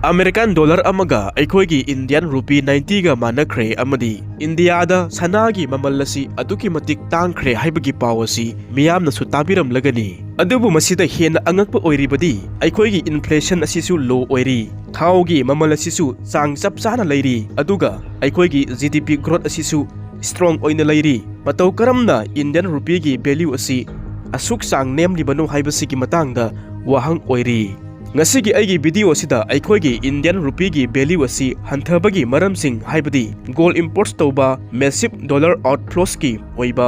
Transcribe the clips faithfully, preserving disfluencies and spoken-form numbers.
American dollar ꯑꯃꯒ ꯑꯩꯈꯣꯏꯒꯤ Indian rupee ꯅꯥꯏꯟꯇꯤꯒ ꯃꯥꯟꯅꯈ꯭ꯔꯦ ꯑꯃꯗꯤ ꯏꯟꯗꯤꯌꯥꯗ ꯁꯅꯥꯒꯤ ꯃꯃꯜ ꯑꯁꯤ ꯑꯗꯨꯛꯀꯤ ꯃꯇꯤꯛ ꯇꯥꯡꯈ꯭ꯔꯦ ꯍꯥꯏꯕꯒꯤ ꯄꯥꯎ ꯑꯁꯤ ꯃꯤꯌꯥꯝꯅꯁꯨ ꯇꯥꯕꯤꯔꯝꯂꯒꯅꯤ꯫ ꯑꯗꯨꯕꯨ ꯃꯁꯤꯗ ꯍꯦꯟꯅ ꯑꯉꯛꯄ ꯑꯣꯏꯔꯤꯕꯗꯤ ꯑꯩꯈꯣꯏꯒꯤ ꯏꯟꯐ꯭ꯂꯦꯁꯟ ꯑꯁꯤꯁꯨ ꯂꯣ ꯑꯣꯏꯔꯤ, ꯊꯥꯎꯒꯤ ꯃꯃꯜ ꯑꯁꯤꯁꯨ ꯆꯥꯡ ꯆꯞ ꯆꯥꯅ ꯂꯩꯔꯤ, ꯑꯗꯨꯒ ꯑꯩꯈꯣꯏꯒꯤ ꯖꯤ ꯗꯤ ꯄꯤ ꯒ꯭ꯔꯣꯠ ꯑꯁꯤꯁꯨ ꯁ꯭ꯇ꯭ꯔꯣꯡ ꯑꯣꯏꯅ ꯂꯩꯔꯤ꯫ ꯃꯇꯧ ꯀꯔꯝꯅ ꯏꯟꯗꯤꯌꯟ ꯔꯨꯄꯤꯒꯤ ꯚꯦꯂ꯭ꯌꯨ ꯑꯁꯤ ꯑꯁꯨꯛ ꯆꯥꯡ ꯅꯦꯝꯂꯤꯕꯅꯣ ꯍꯥꯏꯕꯁꯤꯒꯤ ꯃꯇꯥꯡꯗ ꯋꯥꯍꯪ ꯑꯣꯏꯔꯤ꯫ ꯉꯁꯤꯒꯤ ꯑꯩꯒꯤ ꯚꯤꯗꯤꯑꯣ ꯑꯁꯤꯗ ꯑꯩꯈꯣꯏꯒꯤ ꯏꯟꯗꯤꯌꯟ ꯔꯨꯄꯤꯒꯤ ꯚꯦꯂ꯭ꯌꯨ ꯑꯁꯤ ꯍꯟꯊꯕꯒꯤ ꯃꯔꯝꯁꯤꯡ, ꯍꯥꯏꯕꯗꯤ ꯒꯣꯜ ꯏꯝꯄꯣꯔꯠ ꯇꯧꯕ, ꯃꯦꯁꯤꯞ ꯗꯣꯂꯔ ꯑꯥꯎꯠꯐ꯭ꯂꯣꯁꯀꯤ ꯑꯣꯏꯕ,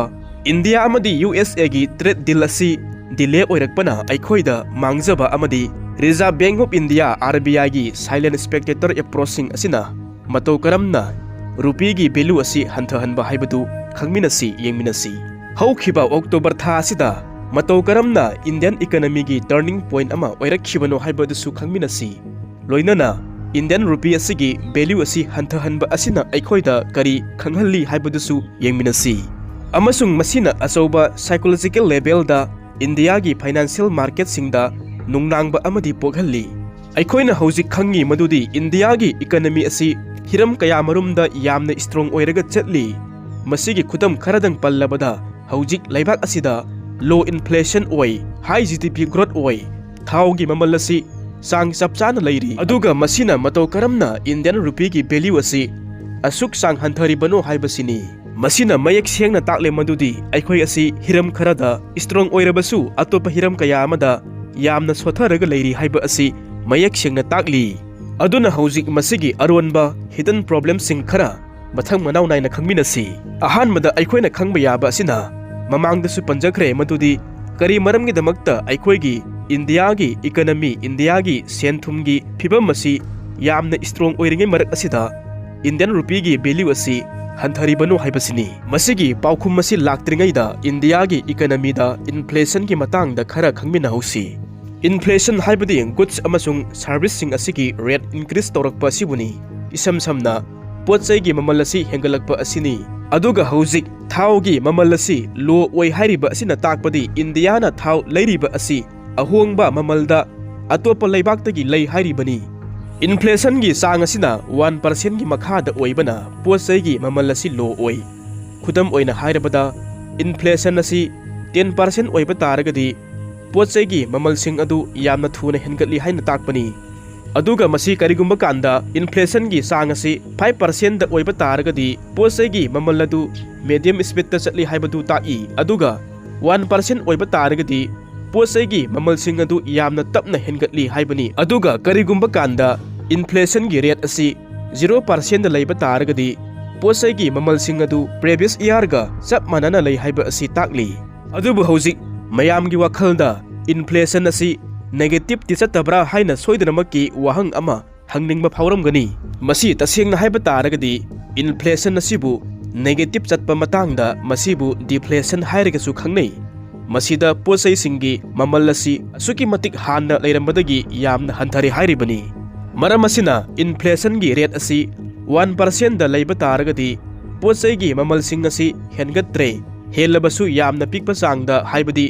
ꯏꯟꯗꯤꯌꯥ ꯑꯃꯗꯤ ꯌꯨ ꯑꯦꯁ ꯑꯦꯒꯤ ꯇ꯭ꯔꯦꯗ ꯗꯤꯜ ꯑꯁꯤ ꯗꯤꯂꯦ ꯑꯣꯏꯔꯛꯄꯅ ꯑꯩꯈꯣꯏꯗ ꯃꯥꯡꯖꯕ ꯑꯃꯗꯤ reserve Bank of India, R B ꯑꯥꯏꯒꯤ ꯁꯥꯏꯂꯦꯟ ꯁ꯭ꯄꯦꯛꯇꯦꯇꯔ ꯑꯦꯄ꯭ꯔꯣꯆꯁꯤꯡ ꯑꯁꯤꯅ ꯃꯇꯧ ꯀꯔꯝꯅ ꯔꯨꯄꯤꯒꯤ ꯚꯦꯂ꯭ꯌꯨ ꯑꯁꯤ ꯍꯟꯊꯍꯟꯕ ꯍꯥꯏꯕꯗꯨ ꯈꯪꯃꯤꯟꯅꯁꯤ, ꯌꯦꯡꯃꯤꯟꯅꯁꯤ꯫ ꯍꯧꯈꯤꯕ ꯑꯣꯛꯇꯣꯕꯔ ꯊꯥ ꯑꯁꯤꯗ ꯃꯇꯧ ꯀꯔꯝꯅ ꯏꯟꯗꯤꯌꯟ ꯏꯀꯅꯃꯤꯒꯤ ꯇꯔꯅꯤꯡ ꯄꯣꯏꯟꯠ ꯑꯃ ꯑꯣꯏꯔꯛꯈꯤꯕꯅꯣ ꯍꯥꯏꯕꯗꯨꯁꯨ ꯈꯪꯃꯤꯟꯅꯁꯤ꯫ ꯂꯣꯏꯅꯅ ꯏꯟꯗꯤꯌꯟ ꯔꯨꯄꯤ ꯑꯁꯤꯒꯤ ꯚꯦꯂ꯭ꯌꯨ ꯑꯁꯤ ꯍꯟꯊꯍꯟꯕ ꯑꯁꯤꯅ ꯑꯩꯈꯣꯏꯗ ꯀꯔꯤ ꯈꯪꯍꯜꯂꯤ ꯍꯥꯏꯕꯗꯨꯁꯨ ꯌꯦꯡꯃꯤꯟꯅꯁꯤ꯫ ꯑꯃꯁꯨꯡ ꯃꯁꯤꯅ ꯑꯆꯧꯕ ꯁꯥꯏꯀꯣꯂꯣꯖꯤꯀꯦꯜ ꯂꯦꯚꯦꯜꯗ ꯏꯟꯗꯤꯌꯥꯒꯤ ꯐꯥꯏꯅꯥꯟꯁꯤꯌꯦꯜ ꯃꯥꯔꯀꯦꯠꯁꯤꯡꯗ ꯅꯨꯡꯅꯥꯡꯕ ꯑꯃꯗꯤ ꯄꯣꯛꯍꯜꯂꯤ꯫ ꯑꯩꯈꯣꯏꯅ ꯍꯧꯖꯤꯛ ꯈꯪꯉꯤ ꯃꯗꯨꯗꯤ ꯏꯟꯗꯤꯌꯥꯒꯤ ꯏꯀꯅꯃꯤ ꯑꯁꯤ ꯍꯤꯔꯝ ꯀꯌꯥꯃꯔꯨꯝꯗ ꯌꯥꯝꯅ ꯁ꯭ꯇ꯭ꯔꯣꯡ ꯑꯣꯏꯔꯒ ꯆꯠꯂꯤ꯫ ꯃꯁꯤꯒꯤ ꯈꯨꯗꯝ ꯈꯔꯗꯪ ꯄꯜꯂꯕꯗ, ꯍꯧꯖꯤꯛ ꯂꯩꯕꯥꯛ ꯑꯁꯤꯗ ꯂꯣ ꯏꯟꯐ꯭ꯂꯦꯁꯟ ꯑꯣꯏ, ꯍꯥꯏ ꯖꯤ ꯗꯤ ꯄꯤ ꯒ꯭ꯔꯣꯠ ꯑꯣꯏ, ꯊꯥꯎꯒꯤ ꯃꯃꯜ ꯑꯁꯤ ꯆꯥꯡ ꯆꯞ ꯆꯥꯅ ꯂꯩꯔꯤ, ꯑꯗꯨꯒ ꯃꯁꯤꯅ ꯃꯇꯧ ꯀꯔꯝꯅ ꯏꯟꯗꯤꯌꯟ ꯔꯨꯄꯤꯒꯤ ꯚꯦꯂ꯭ꯌꯨ ꯑꯁꯤ ꯑꯁꯨꯛ ꯆꯥꯡ ꯍꯟꯊꯔꯤꯕꯅꯣ ꯍꯥꯏꯕꯁꯤꯅꯤ꯫ ꯃꯁꯤꯅ ꯃꯌꯦꯛ ꯁꯦꯡꯅ ꯇꯥꯛꯂꯦ ꯃꯗꯨꯗꯤ ꯑꯩꯈꯣꯏ ꯑꯁꯤ ꯍꯤꯔꯝ ꯈꯔꯗ ꯁ꯭ꯇ꯭ꯔꯣꯡ ꯑꯣꯏꯔꯕꯁꯨ ꯑꯇꯣꯞꯄ ꯍꯤꯔꯝ ꯀꯌꯥ ꯑꯃꯗ ꯌꯥꯝꯅ ꯁꯣꯊꯔꯒ ꯂꯩꯔꯤ ꯍꯥꯏꯕ ꯑꯁꯤ ꯃꯌꯦꯛ ꯁꯦꯡꯅ ꯇꯥꯛꯂꯤ꯫ ꯑꯗꯨꯅ ꯍꯧꯖꯤꯛ ꯃꯁꯤꯒꯤ ꯑꯔꯣꯟꯕ ꯍꯤꯗꯟ ꯄ꯭ꯔꯣꯕ꯭ꯂꯦꯝꯁꯤꯡ ꯈꯔ ꯃꯊꯪ ꯃꯅꯥꯎ ꯅꯥꯏꯅ ꯈꯪꯃꯤꯟꯅꯁꯤ꯫ ꯑꯍꯥꯟꯕꯗ ꯑꯩꯈꯣꯏꯅ ꯈꯪꯕ ꯌꯥꯕ ꯑꯁꯤꯅ, ꯃꯃꯥꯡꯗꯁꯨ ꯄꯟꯖꯈ꯭ꯔꯦ ꯃꯗꯨꯗꯤ ꯀꯔꯤ ꯃꯔꯝꯒꯤꯗꯃꯛꯇ ꯑꯩꯈꯣꯏꯒꯤ ꯏꯟꯗꯤꯌꯥꯒꯤ ꯏꯀꯅꯃꯤ, ꯏꯟꯗꯤꯌꯥꯒꯤ ꯁꯦꯟ ꯊꯨꯝꯒꯤ ꯐꯤꯕꯝ ꯑꯁꯤ ꯌꯥꯝꯅ ꯁ꯭ꯇ꯭ꯔꯣꯡ ꯑꯣꯏꯔꯤꯉꯩ ꯃꯔꯛ ꯑꯁꯤꯗ ꯏꯟꯗꯤꯌꯟ ꯔꯨꯄꯤꯒꯤ ꯚꯦꯂ꯭ꯌꯨ ꯑꯁꯤ ꯍꯟꯊꯔꯤꯕꯅꯣ ꯍꯥꯏꯕꯁꯤꯅꯤ꯫ ꯃꯁꯤꯒꯤ ꯄꯥꯎꯈꯨꯝ ꯑꯁꯤ ꯂꯥꯛꯇ꯭ꯔꯤꯉꯩꯗ ꯏꯟꯗꯤꯌꯥꯒꯤ ꯏꯀꯅꯃꯤꯗ ꯏꯟꯐ꯭ꯂꯦꯁꯟꯒꯤ ꯃꯇꯥꯡꯗ ꯈꯔ ꯈꯪꯃꯤꯟꯅꯍꯧꯁꯤ꯫ ꯏꯟꯐ꯭ꯂꯦꯁꯟ ꯍꯥꯏꯕꯗꯤ ꯒꯨꯗꯁ ꯑꯃꯁꯨꯡ ꯁꯔꯚꯤꯁꯁꯤꯡ ꯑꯁꯤꯒꯤ ꯔꯦꯠ ꯏꯟꯀ꯭ꯔꯤꯖ ꯇꯧꯔꯛꯄ ꯑꯁꯤꯕꯨꯅꯤ꯫ ꯏꯁꯝ ꯁꯝꯅ, ꯄꯣꯠ ꯆꯩꯒꯤ ꯃꯃꯜ ꯑꯁꯤ ꯍꯦꯟꯒꯠꯂꯛꯄ ꯑꯁꯤꯅꯤ꯫ ꯑꯗꯨꯒ ꯍꯧꯖꯤꯛ ꯊꯥꯎꯒꯤ ꯃꯃꯜ ꯑꯁꯤ ꯂꯣ ꯑꯣꯏ ꯍꯥꯏꯔꯤꯕ ꯑꯁꯤꯅ ꯇꯥꯛꯄꯗꯤ ꯏꯟꯗꯤꯌꯥꯅ ꯊꯥꯎ ꯂꯩꯔꯤꯕ ꯑꯁꯤ ꯑꯍꯣꯡꯕ ꯃꯃꯜꯗ ꯑꯇꯣꯞꯄ ꯂꯩꯕꯥꯛꯇꯒꯤ ꯂꯩ ꯍꯥꯏꯔꯤꯕꯅꯤ꯫ Inflationꯒꯤ ꯆꯥꯡ ꯑꯁꯤꯅ ꯋꯥꯟ ꯄꯥꯔꯁꯦꯟꯒꯤ ꯃꯈꯥꯗ ꯑꯣꯏꯕꯅ ꯄꯣꯠ ꯆꯩꯒꯤ ꯃꯃꯜ ꯑꯁꯤ ꯂꯣ ꯑꯣꯏ꯫ ꯈꯨꯗꯝ ꯑꯣꯏꯅ ꯍꯥꯏꯔꯕꯗ, ꯏꯟꯐ꯭ꯂꯦꯁꯟ ꯑꯁꯤ ꯇꯦꯟ ꯄꯥꯔꯁꯦꯟ ꯑꯣꯏꯕ ꯇꯥꯔꯒꯗꯤ ꯄꯣꯠ ꯆꯩꯒꯤ ꯃꯃꯜꯁꯤꯡ ꯑꯗꯨ ꯌꯥꯝꯅ ꯊꯨꯅ ꯍꯦꯟꯒꯠꯂꯤ ꯍꯥꯏꯅ ꯇꯥꯛꯄꯅꯤ꯫ ꯑꯗꯨꯒ ꯃꯁꯤ ꯀꯔꯤꯒꯨꯝꯕ ꯀꯥꯟꯗ ꯏꯟꯐ꯭ꯂꯦꯁꯟꯒꯤ ꯆꯥꯡ ꯑꯁꯤ ꯐꯥꯏꯚ ꯄꯥꯔꯁꯦꯟꯗ ꯑꯣꯏꯕ ꯇꯥꯔꯒꯗꯤ ꯄꯣꯠ ꯆꯩꯒꯤ ꯃꯃꯜ ꯑꯗꯨ ꯃꯦꯗꯤꯌꯝ ꯁ꯭ꯄꯤꯗꯇ ꯆꯠꯂꯤ ꯍꯥꯏꯕꯗꯨ ꯇꯥꯛꯏ꯫ ꯑꯗꯨꯒ ꯋꯥꯟ ꯄꯥꯔꯁꯦꯟ ꯑꯣꯏꯕ ꯇꯥꯔꯒꯗꯤ ꯄꯣꯠ ꯆꯩꯒꯤ ꯃꯃꯜꯁꯤꯡ ꯑꯗꯨ ꯌꯥꯝꯅ ꯇꯞꯅ ꯍꯦꯟꯒꯠꯂꯤ ꯍꯥꯏꯕꯅꯤ꯫ ꯑꯗꯨꯒ ꯀꯔꯤꯒꯨꯝꯕ ꯀꯥꯟꯗ ꯏꯟꯐ꯭ꯂꯦꯁꯟꯒꯤ ꯔꯦꯠ ꯑꯁꯤ ꯖꯤꯔꯣ ꯄꯥꯔꯁꯦꯟꯗ ꯂꯩꯕ ꯇꯥꯔꯒꯗꯤ ꯄꯣꯠ ꯆꯩꯒꯤ ꯃꯃꯜꯁꯤꯡ ꯑꯗꯨ ꯄ꯭ꯔꯦꯕꯤꯌꯁ ꯏꯌꯥꯔꯒ ꯆꯞ ꯃꯥꯟꯅꯅ ꯂꯩ ꯍꯥꯏꯕ ꯑꯁꯤ ꯇꯥꯛꯂꯤ꯫ ꯑꯗꯨꯕꯨ ꯍꯧꯖꯤꯛ ꯃꯌꯥꯝꯒꯤ ꯋꯥꯈꯜꯗ ꯏꯟꯐ꯭ꯂꯦꯁꯟ ꯑꯁꯤ ꯅꯦꯒꯦꯇꯤꯞꯇꯤ ꯆꯠꯇꯕ꯭ꯔꯥ ꯍꯥꯏꯅ ꯁꯣꯏꯗꯅꯃꯛꯀꯤ ꯋꯥꯍꯪ ꯑꯃ ꯍꯪꯅꯤꯡꯕ ꯐꯥꯎꯔꯝꯒꯅꯤ꯫ ꯃꯁꯤ ꯇꯁꯦꯡꯅ ꯍꯥꯏꯕ ꯇꯥꯔꯒꯗꯤ ꯏꯟꯐ꯭ꯂꯦꯁꯟ ꯑꯁꯤꯕꯨ ꯅꯦꯒꯦꯇꯤꯞ ꯆꯠꯄ ꯃꯇꯥꯡꯗ ꯃꯁꯤꯕꯨ ꯗꯤꯐ꯭ꯂꯦꯁꯟ ꯍꯥꯏꯔꯒꯁꯨ ꯈꯪꯅꯩ꯫ ꯃꯁꯤꯗ ꯄꯣꯠ ꯆꯩꯁꯤꯡꯒꯤ ꯃꯃꯜ ꯑꯁꯤ ꯑꯁꯨꯛꯀꯤ ꯃꯇꯤꯛ ꯍꯥꯟꯅ ꯂꯩꯔꯝꯕꯗꯒꯤ ꯌꯥꯝꯅ ꯍꯟꯊꯔꯦ ꯍꯥꯏꯔꯤꯕꯅꯤ꯫ ꯃꯔꯝ ꯑꯁꯤꯅ ꯏꯟꯐ꯭ꯂꯦꯁꯟꯒꯤ ꯔꯦꯠ ꯑꯁꯤ ꯋꯥꯟ ꯄꯥꯔꯁꯦꯟꯗ ꯂꯩꯕ ꯇꯥꯔꯒꯗꯤ ꯄꯣꯠ ꯆꯩꯒꯤ ꯃꯃꯜꯁꯤꯡ ꯑꯁꯤ ꯍꯦꯟꯒꯠꯇ꯭ꯔꯦ, ꯍꯦꯜꯂꯕꯁꯨ ꯌꯥꯝꯅ ꯄꯤꯛꯄ ꯆꯥꯡꯗ, ꯍꯥꯏꯕꯗꯤ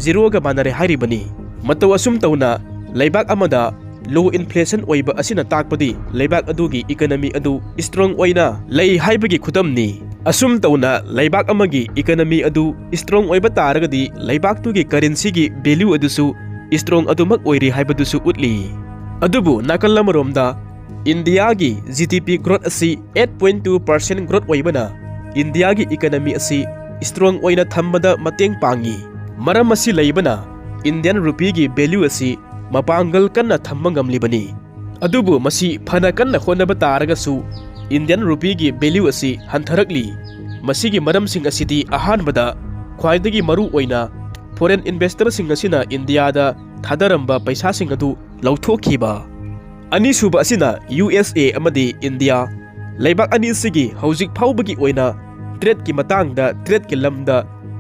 ꯖꯤꯔꯣꯒ ꯃꯥꯟꯅꯔꯦ ꯍꯥꯏꯔꯤꯕꯅꯤ꯫ ꯃꯇꯧ ꯑꯁꯨꯝ ꯇꯧꯅ ꯂꯩꯕꯥꯛ ꯑꯃꯗ ꯂꯣ ꯏꯟꯐ꯭ꯂꯦꯁꯟ ꯑꯣꯏꯕ ꯑꯁꯤꯅ ꯇꯥꯛꯄꯗꯤ ꯂꯩꯕꯥꯛ ꯑꯗꯨꯒꯤ ꯏꯀꯅꯃꯤ ꯑꯗꯨ ꯏꯁꯇ꯭ꯔꯣꯡ ꯑꯣꯏꯅ ꯂꯩ ꯍꯥꯏꯕꯒꯤ ꯈꯨꯗꯝꯅꯤ꯫ ꯑꯁꯨꯝ ꯇꯧꯅ ꯂꯩꯕꯥꯛ ꯑꯃꯒꯤ ꯏꯀꯅꯃꯤ ꯑꯗꯨ ꯏꯁꯇ꯭ꯔꯣꯡ ꯑꯣꯏꯕ ꯇꯥꯔꯒꯗꯤ ꯂꯩꯕꯥꯛꯇꯨꯒꯤ ꯀꯔꯦꯟꯁꯤꯒꯤ ꯚꯦꯂ꯭ꯌꯨ ꯑꯗꯨꯁꯨ ꯏꯁꯇ꯭ꯔꯣꯡ ꯑꯗꯨꯃꯛ ꯑꯣꯏꯔꯤ ꯍꯥꯏꯕꯗꯨꯁꯨ ꯎꯠꯂꯤ꯫ ꯑꯗꯨꯕꯨ ꯅꯥꯀꯜ ꯑꯃꯔꯣꯝꯗ ꯏꯟꯗꯤꯌꯥꯒꯤ ꯖꯤ ꯗꯤ ꯄꯤ ꯒ꯭ꯔꯣꯠ ꯑꯁꯤ eight point two percent growth ꯑꯣꯏꯕꯅ ꯏꯟꯗꯤꯌꯥꯒꯤ ꯏꯀꯅꯃꯤ ꯑꯁꯤ ꯏꯁꯇ꯭ꯔꯣꯡ ꯑꯣꯏꯅ ꯊꯝꯕꯗ ꯃꯇꯦꯡ ꯄꯥꯡꯉꯤ꯫ ꯃꯔꯝ ꯑꯁꯤ ꯂꯩꯕꯅ ꯏꯟꯗꯤꯌꯟ ꯔꯨꯄꯤꯒꯤ ꯚꯦꯂ꯭ꯌꯨ ꯑꯁꯤ ꯃꯄꯥꯡꯒꯜ ꯀꯟꯅ ꯊꯝꯕ ꯉꯝꯂꯤꯕꯅꯤ꯫ ꯑꯗꯨꯕꯨ ꯃꯁꯤ ꯐꯅ ꯀꯟꯅ ꯍꯣꯠꯅꯕ ꯇꯥꯔꯒꯁꯨ ꯏꯟꯗꯤꯌꯟ ꯔꯨꯄꯤꯒꯤ ꯚꯦꯂ꯭ꯌꯨ ꯑꯁꯤ ꯍꯟꯊꯔꯛꯂꯤ꯫ ꯃꯁꯤꯒꯤ ꯃꯔꯝꯁꯤꯡ ꯑꯁꯤꯗꯤ ꯑꯍꯥꯟꯕꯗ ꯈ꯭ꯋꯥꯏꯗꯒꯤ ꯃꯔꯨ ꯑꯣꯏꯅ ꯐꯣꯔꯦꯟ ꯏꯟꯚꯦꯁꯇꯔꯁꯤꯡ ꯑꯁꯤꯅ ꯏꯟꯗꯤꯌꯥꯗ ꯊꯥꯗꯔꯝꯕ ꯄꯩꯁꯥꯁꯤꯡ ꯑꯗꯨ ꯂꯧꯊꯣꯛꯈꯤꯕ꯫ ꯑꯅꯤꯁꯨꯕ ꯑꯁꯤꯅ ꯌꯨ ꯑꯦꯁ ꯑꯦ ꯑꯃꯗꯤ ꯏꯟꯗꯤꯌꯥ ꯂꯩꯕꯥꯛ ꯑꯅꯤꯁꯤꯒꯤ ꯍꯧꯖꯤꯛ ꯐꯥꯎꯕꯒꯤ ꯑꯣꯏꯅ ꯇ꯭ꯔꯦꯗꯀꯤ ꯃꯇꯥꯡꯗ ꯇ꯭ꯔꯦꯗꯀꯤ ꯂꯝꯗ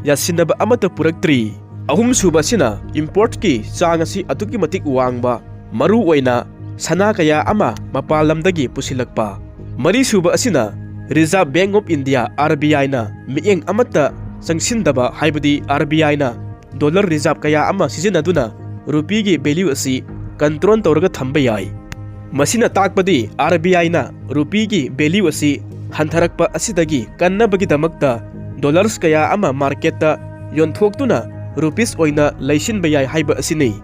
ꯌꯥꯁꯤꯟꯅꯕ ꯑꯃꯠꯇ ꯄꯨꯔꯛꯇ꯭ꯔꯤ꯫ ꯑꯍꯨꯝꯁꯨꯕ ꯑꯁꯤꯅ ꯏꯝꯄꯣꯔꯠꯀꯤ ꯆꯥꯡ ꯑꯁꯤ ꯑꯗꯨꯛꯀꯤ ꯃꯇꯤꯛ ꯋꯥꯡꯕ, ꯃꯔꯨ ꯑꯣꯏꯅ ꯁꯅꯥ ꯀꯌꯥ ꯑꯃ ꯃꯄꯥꯟ ꯂꯝꯗꯒꯤ ꯄꯨꯁꯤꯜꯂꯛꯄ꯫ ꯃꯔꯤꯁꯨꯕ ꯑꯁꯤꯅ Reserve Bank of India, R B ꯑꯥꯏꯅ ꯃꯤꯠꯌꯦꯡ ꯑꯃꯠꯇ ꯆꯪꯁꯤꯟꯗꯕ, ꯍꯥꯏꯕꯗꯤ ꯑꯥꯔ ꯕꯤ ꯑꯥꯏꯅ ꯗꯣꯂꯔ ꯔꯤꯖꯥꯔꯚ ꯀꯌꯥ ꯑꯃ ꯁꯤꯖꯤꯟꯅꯗꯨꯅ ꯔꯨꯄꯤꯒꯤ ꯚꯦꯂ꯭ꯌꯨ ꯑꯁꯤ ꯀꯟꯇ꯭ꯔꯣꯜ ꯇꯧꯔꯒ ꯊꯝꯕ ꯌꯥꯏ꯫ ꯃꯁꯤꯅ ꯇꯥꯛꯄꯗꯤ RBIꯅ rupeeꯒꯤ value ꯑꯁꯤ ꯍꯟꯊꯔꯛꯄ ꯑꯁꯤꯗꯒꯤ ꯀꯟꯅꯕꯒꯤꯗꯃꯛꯇ dollars ꯀꯌꯥ ꯑꯃ marketꯇ ꯌꯣꯟꯊꯣꯛꯇꯨꯅ rupees ꯑꯣꯏꯅ ꯂꯩꯁꯤꯟꯕ ꯌꯥꯏ ꯍꯥꯏꯕ ꯑꯁꯤꯅꯤ꯫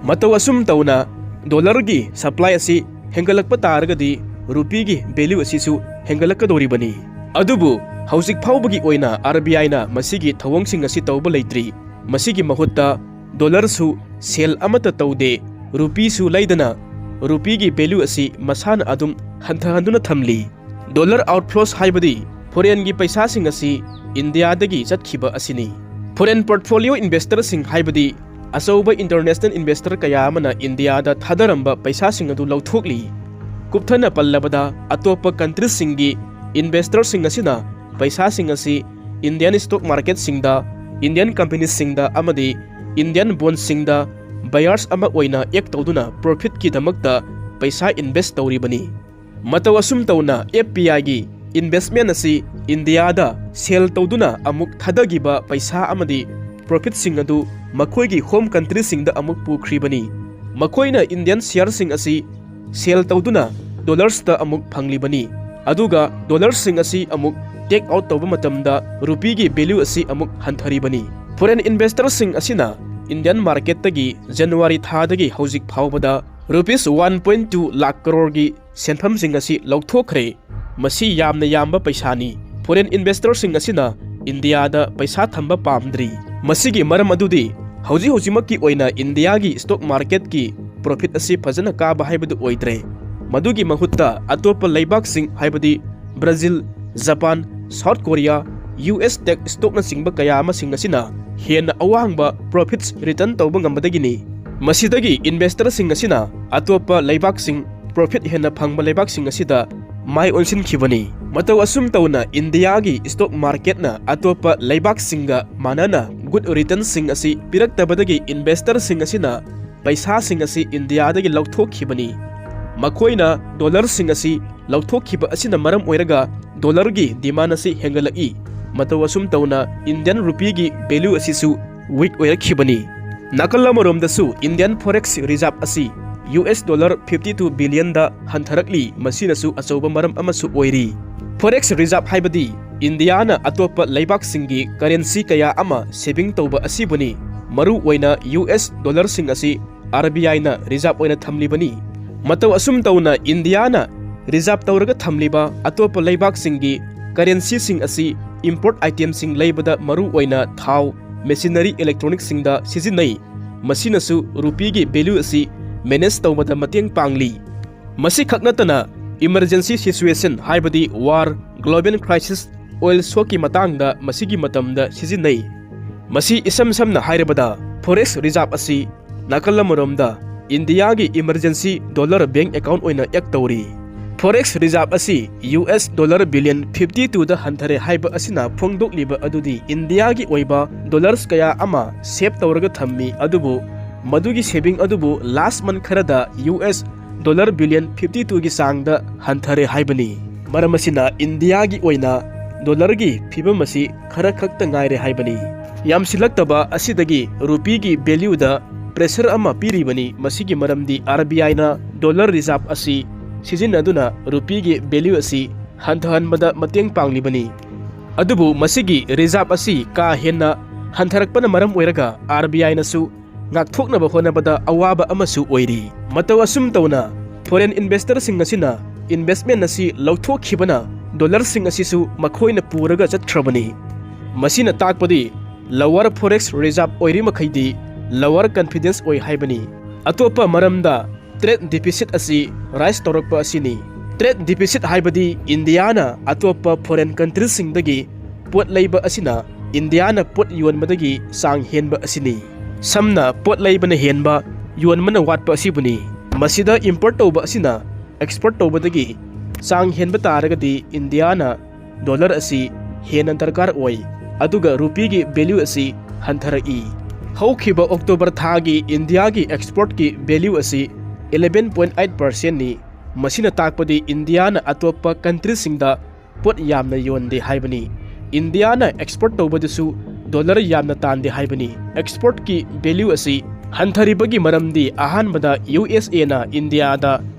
ꯃꯇꯧ ꯑꯁꯨꯝ ꯇꯧꯅ dollarꯒꯤ supply ꯑꯁꯤ ꯍꯦꯟꯒꯠꯂꯛꯄ ꯇꯥꯔꯒꯗꯤ rupeeꯒꯤ value ꯑꯁꯤꯁꯨ ꯍꯦꯟꯒꯠꯂꯛꯀꯗꯧꯔꯤꯕꯅꯤ꯫ ꯑꯗꯨꯕꯨ ꯍꯧꯖꯤꯛ ꯐꯥꯎꯕꯒꯤ ꯑꯣꯏꯅ RBIꯅ ꯃꯁꯤꯒꯤ ꯊꯧꯑꯣꯡꯁꯤꯡ ꯑꯁꯤ ꯇꯧꯕ ꯂꯩꯇ꯭ꯔꯤ꯫ ꯃꯁꯤꯒꯤ ꯃꯍꯨꯠꯇ dollarꯁꯨ sell ꯑꯃꯠꯇ ꯇꯧꯗꯦ, rupeeꯁꯨ ꯂꯩꯗꯅ rupeeꯒꯤ value ꯑꯁꯤ ꯃꯁꯥꯅ ꯑꯗꯨꯝ ꯍꯟꯊꯍꯟꯗꯨꯅ ꯊꯝꯂꯤ꯫ Dollar outflows ꯍꯥꯏꯕꯗꯤ foreignꯒꯤ ꯄꯩꯁꯥꯁꯤꯡ ꯑꯁꯤ ꯏꯟꯗꯤꯌꯥꯗꯒꯤ ꯆꯠꯈꯤꯕ ꯑꯁꯤꯅꯤ꯫ Foreign portfolio investorꯁꯤꯡ ꯍꯥꯏꯕꯗꯤ ꯑꯆꯧꯕ international investor ꯀꯌꯥ ꯑꯃꯅ ꯏꯟꯗꯤꯌꯥꯗ ꯊꯥꯗꯔꯝꯕ ꯄꯩꯁꯥꯁꯤꯡ ꯑꯗꯨ ꯂꯧꯊꯣꯛꯂꯤ꯫ ꯀꯨꯞꯊꯅ ꯄꯜꯂꯕꯗ, ꯑꯇꯣꯞꯄ countryꯁꯤꯡꯒꯤ investorꯁꯤꯡ ꯑꯁꯤꯅ ꯄꯩꯁꯥꯁꯤꯡ ꯑꯁꯤ Indian stock marketꯁꯤꯡꯗ, Indian companiesꯁꯤꯡꯗ ꯑꯃꯗꯤ Indian bondsꯁꯤꯡꯗ buyers ꯑꯃ ꯑꯣꯏꯅ act ꯇꯧꯗꯨꯅ profitꯀꯤꯗꯃꯛꯇ ꯄꯩꯁꯥ invest ꯇꯧꯔꯤꯕꯅꯤ꯫ ꯃꯇꯧ ꯑꯁꯨꯝ ꯇꯧꯅ FPIꯒꯤ investment ꯑꯁꯤ ꯏꯟꯗꯤꯌꯥꯗ sell ꯇꯧꯗꯨꯅ ꯑꯃꯨꯛ ꯊꯥꯗꯈꯤꯕ ꯄꯩꯁꯥ ꯑꯃꯗꯤ profitꯁꯤꯡ ꯑꯗꯨ ꯃꯈꯣꯏꯒꯤ home countryꯁꯤꯡꯗ ꯑꯃꯨꯛ ꯄꯨꯈ꯭ꯔꯤꯕꯅꯤ꯫ ꯃꯈꯣꯏꯅ Indian shareꯁꯤꯡ ꯑꯁꯤ sell ꯇꯧꯗꯨꯅ dollarsꯇ ꯑꯃꯨꯛ ꯐꯪꯂꯤꯕꯅꯤ꯫ ꯑꯗꯨꯒ dollarsꯁꯤꯡ ꯑꯁꯤ ꯑꯃꯨꯛ take out ꯇꯧꯕ ꯃꯇꯝꯗ rupeeꯒꯤ value ꯑꯁꯤ ꯑꯃꯨꯛ ꯍꯟꯊꯔꯤꯕꯅꯤ꯫ Foreign investorꯁꯤꯡ ꯑꯁꯤꯅ Indian marketꯇꯒꯤ January ꯊꯥꯗꯒꯤ ꯍꯧꯖꯤꯛ ꯐꯥꯎꯕꯗ rupees one point two lakh crore ꯒꯤ ꯁꯦꯟꯐꯝꯁꯤꯡ ꯑꯁꯤ ꯂꯧꯊꯣꯛꯈ꯭ꯔꯦ꯫ ꯃꯁꯤ ꯌꯥꯝꯅ ꯌꯥꯝꯕ ꯄꯩꯁꯥꯅꯤ꯫ Foreign investorꯁꯤꯡ ꯑꯁꯤꯅ ꯏꯟꯗꯤꯌꯥꯗ ꯄꯩꯁꯥ ꯊꯝꯕ ꯄꯥꯝꯗ꯭ꯔꯤ꯫ ꯃꯁꯤꯒꯤ ꯃꯔꯝ ꯑꯗꯨꯗꯤ ꯍꯧꯖꯤꯛ ꯍꯧꯖꯤꯛꯃꯛꯀꯤ ꯑꯣꯏꯅ ꯏꯟꯗꯤꯌꯥꯒꯤ stock marketꯀꯤ profit ꯑꯁꯤ ꯐꯖꯅ ꯀꯥꯕ ꯍꯥꯏꯕꯗꯨ ꯑꯣꯏꯗ꯭ꯔꯦ꯫ ꯃꯗꯨꯒꯤ ꯃꯍꯨꯠꯇ ꯑꯇꯣꯞꯄ ꯂꯩꯕꯥꯛꯁꯤꯡ ꯍꯥꯏꯕꯗꯤ Brazil, Japan, South Korea, US tech stockꯅꯆꯤꯡꯕ ꯀꯌꯥ ꯑꯃꯁꯤꯡ ꯑꯁꯤꯅ ꯍꯦꯟꯅ ꯑꯋꯥꯡꯕ profits return ꯇꯧꯕ ꯉꯝꯕꯗꯒꯤꯅꯤ꯫ ꯃꯁꯤꯗꯒꯤ investorꯁꯤꯡ ꯑꯁꯤꯅ ꯑꯇꯣꯞꯄ ꯂꯩꯕꯥꯛꯁꯤꯡ, profit ꯍꯦꯟꯅ ꯐꯪꯕ ꯂꯩꯕꯥꯛꯁꯤꯡ ꯑꯁꯤꯗ ꯃꯥꯏ ꯑꯣꯟꯁꯤꯟꯈꯤꯕꯅꯤ꯫ ꯃꯇꯧ ꯑꯁꯨꯝ ꯇꯧꯅ ꯏꯟꯗꯤꯌꯥꯒꯤ stock marketꯅ ꯑꯇꯣꯞꯄ ꯂꯩꯕꯥꯛꯁꯤꯡꯒ ꯃꯥꯟꯅꯅ good returnꯁꯤꯡ ꯑꯁꯤ ꯄꯤꯔꯛꯇꯕꯗꯒꯤ investorꯁꯤꯡ ꯑꯁꯤꯅ ꯄꯩꯁꯥꯁꯤꯡ ꯑꯁꯤ ꯏꯟꯗꯤꯌꯥꯗꯒꯤ ꯂꯧꯊꯣꯛꯈꯤꯕꯅꯤ꯫ ꯃꯈꯣꯏꯅ dollarsꯁꯤꯡ ꯑꯁꯤ ꯂꯧꯊꯣꯛꯈꯤꯕ ꯑꯁꯤꯅ ꯃꯔꯝ ꯑꯣꯏꯔꯒ dollarꯒꯤ demand ꯑꯁꯤ ꯍꯦꯟꯒꯠꯂꯛꯏ꯫ ꯃꯇꯧ ꯑꯁꯨꯝ ꯇꯧꯅ Indian rupeeꯒꯤ value ꯑꯁꯤꯁꯨ weak ꯑꯣꯏꯔꯛꯈꯤꯕꯅꯤ꯫ ꯅꯥꯀꯜ ꯑꯃꯔꯣꯝꯗꯁꯨ Indian forex reserve ꯑꯁꯤ U S dollar fifty two ꯕꯤꯂꯤꯌꯟꯗ ꯍꯟꯊꯔꯛꯂꯤ, ꯃꯁꯤꯅꯁꯨ ꯑꯆꯧꯕ ꯃꯔꯝ ꯑꯃꯁꯨ ꯑꯣꯏꯔꯤ꯫ Forex reserve ꯍꯥꯏꯕꯗꯤ ꯏꯟꯗꯤꯌꯥꯅ ꯑꯇꯣꯞꯄ ꯂꯩꯕꯥꯛꯁꯤꯡꯒꯤ ꯀꯔꯦꯟꯁꯤ ꯀꯌꯥ ꯑꯃ ꯁꯦꯚꯤꯡ ꯇꯧꯕ ꯑꯁꯤꯕꯨꯅꯤ꯫ ꯃꯔꯨ ꯑꯣꯏꯅ ꯌꯨ ꯑꯦꯁ ꯗꯣꯂꯔꯁꯤꯡ ꯑꯁꯤ ꯑꯥꯔ ꯕꯤ ꯑꯥꯏꯅ ꯔꯤꯖꯥꯔꯚ ꯑꯣꯏꯅ ꯊꯝꯂꯤꯕꯅꯤ꯫ ꯃꯇꯧ ꯑꯁꯨꯝ ꯇꯧꯅ ꯏꯟꯗꯤꯌꯥꯅ ꯔꯤꯖꯥꯔꯚ ꯇꯧꯔꯒ ꯊꯝꯂꯤꯕ ꯑꯇꯣꯞꯄ ꯂꯩꯕꯥꯛꯁꯤꯡꯒꯤ ꯀꯔꯦꯟꯁꯤꯁꯤꯡ ꯑꯁꯤ ꯏꯝꯄꯣꯔꯠ ꯑꯥꯏꯇꯦꯝꯁꯤꯡ ꯂꯩꯕꯗ ꯃꯔꯨ ꯑꯣꯏꯅ ꯊꯥꯎ, ꯃꯦꯁꯤꯅꯔꯤ, ꯏꯂꯦꯛꯇ꯭ꯔꯣꯅꯤꯛꯁꯤꯡꯗ ꯁꯤꯖꯤꯟꯅꯩ꯫ ꯃꯁꯤꯅꯁꯨ ꯔꯨꯄꯤꯒꯤ ꯚꯦꯂ꯭ꯌꯨ ꯑꯁꯤ ꯃꯦꯅꯦꯖ ꯇꯧꯕꯗ ꯃꯇꯦꯡ ꯄꯥꯡꯂꯤ꯫ ꯃꯁꯤꯈꯛ ꯅꯠꯇꯅ, ꯏꯃꯔꯖꯦꯟꯁꯤ ꯁꯤꯆꯨꯋꯦꯁꯟ ꯍꯥꯏꯕꯗꯤ ꯋꯥꯔ, ꯒ꯭ꯂꯣꯕꯦꯜ ꯀ꯭ꯔꯥꯏꯁꯤꯁ, ꯑꯣꯏꯜ ꯁꯣꯛꯀꯤ ꯃꯇꯥꯡꯗ ꯃꯁꯤꯒꯤ ꯃꯇꯝꯗ ꯁꯤꯖꯤꯟꯅꯩ꯫ ꯃꯁꯤ ꯏꯁꯝ ꯁꯝꯅ ꯍꯥꯏꯔꯕꯗ, Forex reserve ꯑꯁꯤ ꯅꯥꯀꯜ ꯑꯃꯔꯣꯝꯗ ꯏꯟꯗꯤꯌꯥꯒꯤ ꯏꯃꯔꯖꯦꯟꯁꯤ ꯗꯣꯂꯔ ꯕꯦꯡꯛ ꯑꯦꯀꯥꯎꯟꯠ ꯑꯣꯏꯅ ꯑꯦꯛ ꯇꯧꯔꯤ꯫ Forex reserve ꯑꯁꯤ U S dollar billion fifty ꯇꯨꯗ ꯍꯟꯊꯔꯦ ꯍꯥꯏꯕ ꯑꯁꯤꯅ ꯐꯣꯡꯗꯣꯛꯂꯤꯕ ꯑꯗꯨꯗꯤ ꯏꯟꯗꯤꯌꯥꯒꯤ ꯑꯣꯏꯕ ꯗꯣꯂꯔꯁ ꯀꯌꯥ ꯑꯃ ꯁꯦꯚ ꯇꯧꯔꯒ ꯊꯝꯃꯤ, ꯑꯗꯨꯕꯨ ꯃꯗꯨꯒꯤ ꯁꯦꯚꯤꯡ ꯑꯗꯨꯕꯨ ꯂꯥꯁ ꯃꯟꯊ ꯈꯔꯗ U S dollar billion fifty ꯇꯨꯒꯤ ꯆꯥꯡꯗ ꯍꯟꯊꯔꯦ ꯍꯥꯏꯕꯅꯤ꯫ ꯃꯔꯝ ꯑꯁꯤꯅ ꯏꯟꯗꯤꯌꯥꯒꯤ ꯑꯣꯏꯅ ꯗꯣꯂꯔꯒꯤ ꯐꯤꯕꯝ ꯑꯁꯤ ꯈꯔ ꯈꯛꯇ ꯉꯥꯏꯔꯦ ꯍꯥꯏꯕꯅꯤ꯫ ꯌꯥꯝꯁꯤꯜꯂꯛꯇꯕ ꯑꯁꯤꯗꯒꯤ ꯔꯨꯄꯤꯒꯤ ꯚꯦꯂ꯭ꯌꯨꯗ ꯄ꯭ꯔꯦꯁꯔ ꯑꯃ ꯄꯤꯔꯤꯕꯅꯤ꯫ ꯃꯁꯤꯒꯤ ꯃꯔꯝꯗꯤ ꯑꯥꯔ ꯕꯤ ꯑꯥꯏꯅ ꯗꯣꯂꯔ ꯔꯤꯖꯥꯔꯚ ꯑꯁꯤ ꯁꯤꯖꯤꯟꯅꯗꯨꯅ ꯔꯨꯄꯤꯒꯤ ꯚꯦꯂ꯭ꯌꯨ ꯑꯁꯤ ꯍꯟꯊꯍꯟꯕꯗ ꯃꯇꯦꯡ ꯄꯥꯡꯂꯤꯕꯅꯤ꯫ ꯑꯗꯨꯕꯨ ꯃꯁꯤꯒꯤ ꯔꯤꯖꯥꯔꯚ ꯑꯁꯤ ꯀꯥ ꯍꯦꯟꯅ ꯍꯟꯊꯔꯛꯄꯅ ꯃꯔꯝ ꯑꯣꯏꯔꯒ ꯑꯥꯔ ꯕꯤ ꯑꯥꯏꯅꯁꯨ ꯉꯥꯛꯊꯣꯛꯅꯕ ꯍꯣꯠꯅꯕꯗ ꯑꯋꯥꯕ ꯑꯃꯁꯨ ꯑꯣꯏꯔꯤ꯫ ꯃꯇꯧ ꯑꯁꯨꯝ ꯇꯧꯅ, ꯐꯣꯔꯦꯟ ꯏꯟꯚꯦꯁꯇꯔꯁꯤꯡ ꯑꯁꯤꯅ ꯏꯟꯚꯦꯁ꯭ꯠꯃꯦꯟꯠ ꯑꯁꯤ ꯂꯧꯊꯣꯛꯈꯤꯕꯅ ꯗꯣꯂꯔꯁꯤꯡ ꯑꯁꯤꯁꯨ ꯃꯈꯣꯏꯅ ꯄꯨꯔꯒ ꯆꯠꯈ꯭ꯔꯕꯅꯤ꯫ ꯃꯁꯤꯅ ꯇꯥꯛꯄꯗꯤ lower Forex reserve ꯑꯣꯏꯔꯤ ꯃꯈꯩꯗꯤ lower confidence ꯑꯣꯏ ꯍꯥꯏꯕꯅꯤ꯫ ꯑꯇꯣꯞꯄ ꯃꯔꯝꯗ, ꯇ꯭ꯔꯦꯗ ꯗꯤꯐꯤꯁꯤꯠ ꯑꯁꯤ ꯔꯥꯏꯖ ꯇꯧꯔꯛꯄ ꯑꯁꯤꯅꯤ꯫ ꯇ꯭ꯔꯦꯗ ꯗꯤꯐꯤꯁꯤꯠ ꯍꯥꯏꯕꯗꯤ ꯏꯟꯗꯤꯌꯥꯅ ꯑꯇꯣꯞꯄ ꯐꯣꯔꯦꯟ ꯀꯟꯇ꯭ꯔꯤꯁꯤꯡꯗꯒꯤ ꯄꯣꯠ ꯂꯩꯕ ꯑꯁꯤꯅ ꯏꯟꯗꯤꯌꯥꯅ ꯄꯣꯠ ꯌꯣꯟꯕꯗꯒꯤ ꯆꯥꯡ ꯍꯦꯟꯕ ꯑꯁꯤꯅꯤ꯫ ꯁꯝꯅ, ꯄꯣꯠ ꯂꯩꯕꯅ ꯍꯦꯟꯕ, ꯌꯣꯟꯕꯅ ꯋꯥꯠꯄ ꯑꯁꯤꯕꯨꯅꯤ꯫ ꯃꯁꯤꯗ ꯏꯝꯄꯣꯔꯠ ꯇꯧꯕ ꯑꯁꯤꯅ ꯑꯦꯛꯁꯄꯣꯔꯠ ꯇꯧꯕꯗꯒꯤ ꯆꯥꯡ ꯍꯦꯟꯕ ꯇꯥꯔꯒꯗꯤ ꯏꯟꯗꯤꯌꯥꯅ ꯗꯣꯂꯔ ꯑꯁꯤ ꯍꯦꯟꯅ ꯗꯔꯀꯥꯔ ꯑꯣꯏ, ꯑꯗꯨꯒ ꯔꯨꯄꯤꯒꯤ ꯚꯦꯂ꯭ꯌꯨ ꯑꯁꯤ ꯍꯟꯊꯔꯛꯏ꯫ ꯍꯧꯈꯤꯕ ꯑꯣꯛꯇꯣꯕꯔ ꯊꯥꯒꯤ ꯏꯟꯗꯤꯌꯥꯒꯤ ꯑꯦꯛꯁꯄꯣꯔꯠꯀꯤ ꯚꯦꯂ꯭ꯌꯨ ꯑꯁꯤ eleven point eight percent ꯅꯤ꯫ ꯃꯁꯤꯅ ꯇꯥꯛꯄꯗꯤ ꯏꯟꯗꯤꯌꯥꯅ ꯑꯇꯣꯞꯄ ꯀꯟꯇ꯭ꯔꯤꯁꯤꯡꯗ ꯄꯣꯠ ꯌꯥꯝꯅ ꯌꯣꯟꯗꯦ ꯍꯥꯏꯕꯅꯤ꯫ ꯏꯟꯗꯤꯌꯥꯅ ꯑꯦꯛꯁꯄꯣꯔꯠ ꯇꯧꯕꯗꯁꯨ ꯗꯣꯂꯔ ꯌꯥꯝꯅ ꯇꯥꯟꯗꯦ ꯍꯥꯏꯕꯅꯤ꯫ ꯑꯦꯛꯁꯄꯣꯔꯠꯀꯤ ꯚꯦꯂ꯭ꯌꯨ ꯑꯁꯤ ꯍꯟꯊꯔꯤꯕꯒꯤ ꯃꯔꯝꯗꯤ ꯑꯍꯥꯟꯕꯗ ꯌꯨ ꯑꯦꯁ ꯑꯦꯅ ꯏꯟꯗꯤꯌꯥꯗ